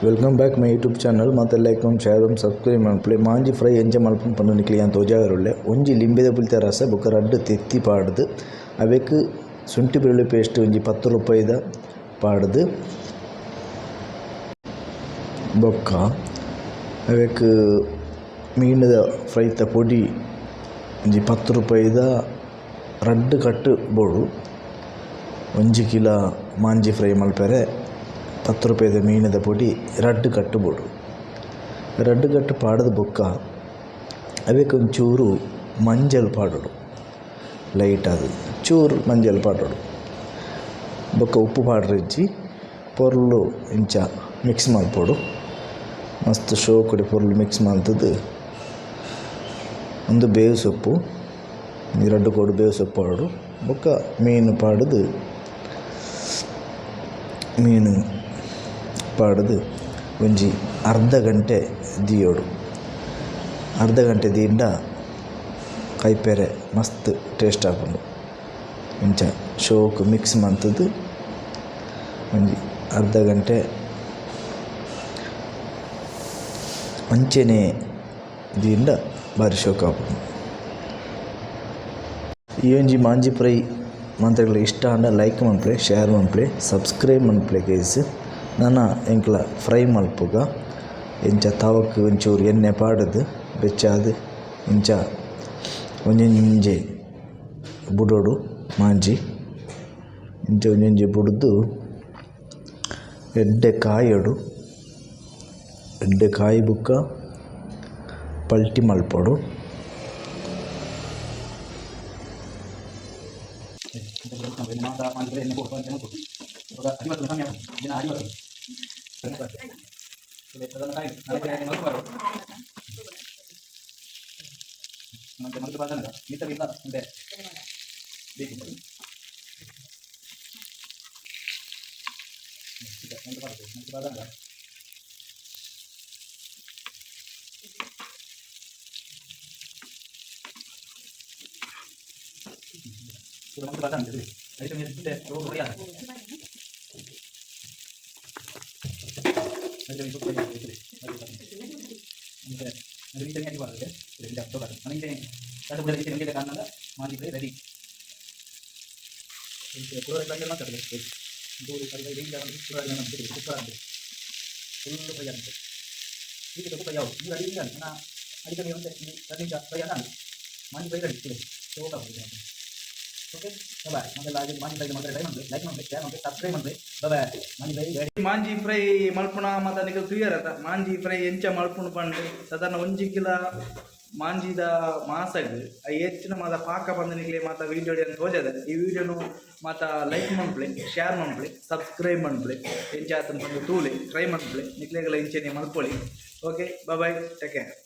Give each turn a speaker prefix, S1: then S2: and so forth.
S1: Welcome back my YouTube channel. ಮಾತ like ಮನ್ share ಮನ್ ಸಬ್ಸ್ಕ್ರೈಬ್ ಮನ್ಪುಲೆ. ಮಾಂಜಿ ಫ್ರೈ ಎಂಚ ಮಲ್ಪುನು ಪಂದ್ ನಿಕ್ಲೆ ಯಾನ್ ತೋಜಾವೆರುಲ್ಲೆ. ಒಂಜಿ ಲಿಂಬೆದ ಪುಳಿತ ರಸ ಬೊಕ ರಡ್ಡ್ ತೆತ್ತಿ ಪಾಡ್ದ್ ಅವೆಕ್ ಶುಂಠಿ ಬೆಳ್ಳುಳ್ಳಿ ಪೇಸ್ಟ್ ಒಂಜಿ 10 ರೂಪಾಯಿದ ಪಾಡ್ದ್ ಬೊಕ್ಕ ಅವೆಕ್ ಮೀನುದ ಫ್ರೈತ ಪೊಡಿ ಒಂಜಿ 10 ರೂಪಾಯಿದ ರಡ್ಡ್ ಕಟ್ಟ್ ಬೋಡು. ಒಂಜಿ ಕಿಲ ಮಾಂಜಿ ಫ್ರೈ ಮಲ್ಪೆರೆ 10 ರೂಪಾಯಿದ ಮೀನುದ ಪೊಡಿ ರಡ್ಡ್ ಕಟ್ಟ್ ಬೋಡು. ರಡ್ಡ್ ಕಟ್ಟ್ ಪಾಡ್ದ್ ಬೊಕ್ಕ ಅವೆಕ್ ಒಂಚೂರು ಮಂಜಲ್ ಪಾಡೊಡು, ಲೈಟ್ ಆದ್ ಚೂರು ಮಂಜಲ್ ಪಾಡೊಡು. ಬೊಕ್ಕ ಉಪ್ಪು ಪಾಡ್ರಿಜ್ಜಿ, ಪೊರ್ಲು ಇಂಚ ಮಿಕ್ಸ್ ಮಲ್ಪೊಡು. ಮಸ್ತ್ ಶೋಕುಡು ಪೊರ್ಲು ಮಿಕ್ಸ್ ಮಲ್ತುದು ಉಂದು ಬೇವು ಸೊಪ್ಪು, ಈ ರಡ್ಡ್ ಕೋಡು ಬೇವು ಸೊಪ್ಪು ಪಾಡೊಡು. ಬೊಕ್ಕ ಮೀನ್ ಪಾಡ್ದ್ ಮೀನ್ ಪಾಡ್ದ್ ಒಂಜಿ ಅರ್ಧ ಗಂಟೆ ದೀಯೊಡು. ಅರ್ಧ ಗಂಟೆ ದೀಂಡ ಕೈಪೆರೆ ಮಸ್ತ್ ಟೇಸ್ಟ್ ಆಪುಂಡು. ಇಂಚ ಶೋಕು ಮಿಕ್ಸ್ ಮಂತುದು ಒಂಜಿ ಅರ್ಧ ಗಂಟೆ ಅಂಚನೆ ದೀಂಡ ಬಾರಿ ಶೋಕು ಆಪುಂಡು. ಈ ಒಂಜಿ ಮಾಂಜಿ ಫ್ರೈ ಮಾಂತೆರ್ಗ್ಲ ಇಷ್ಟ ಆಂಡ ಲೈಕ್ ಮನ್ಪುಲೆ, ಶೇರ್ ಮನ್ಪುಲೆ, ಸಬ್ಸ್ಕ್ರೈಬ್ ಮನ್ಪುಲೆ ಗೈಸ್. ನನ ಎಂಕ್ಲ ಫ್ರೈ ಮಲ್ಪುಗ. ಇಂಚ ತವಕ್ ಒಂಚೂರು ಎಣ್ಣೆ ಪಾಡ್ದ್ ಬೆಚ್ಚಾದ್ ಇಂಚ ಒಂಜೊಂಜಿ ಬುಡೊಡು ಮಾಂಜಿ. ಇಂಚ ಒಂಜೊಂಜಿ ಬುಡ್ದು ಎಡ್ಡೆ ಕಾಯೊಡು. ಎಡ್ಡೆ ಕಾಯಿ ಬೊಕ್ಕ ಪಲ್ಟಿ ಮಲ್ಪೊಡು.
S2: ಮಾಂಜಿ ಫ್ರೈ ಮಲ್ಪುನ ಮಾತ ನಿಕಲ್ ತೂಯರತ ಮಾಂಜಿ ಫ್ರೈ ಎಂಚ ಮಲ್ಪುನು ಪಂಡ್. ಸಾಧಾರಣ ಒಂಜಿ ಕಿಲ ಮಾಂಜಿದ ಮಾಸಗ್ ಹೆಚ್ಚಿನ ಮಾತ ಪಾಕ ಪಂದ್ ನಿಕ್ಲೆ ಮಾತ ವೀಡಿಯೋ ತೋಜದೆ. ಈ ವೀಡಿಯೋನು ಮಾತ ಲೈಕ್ ಮನ್ಪುಲೆ, ಶೇರ್ ಮನ್ಪುಲೆ, ಸಬ್ಸ್ಕ್ರೈಬ್ ಮನ್ಪುಲೆ. ಎಂಚ ಆತನ್ ಪಂದ್ ತೂಲೆ, ಟ್ರೈ ಮನ್ಪುಲೆ. ನಿಕ್ಲೆಗ್ಲ ಇಂಚೆನೆ ಮಲ್ಪೊಲಿ. Okay, bye bye, take care.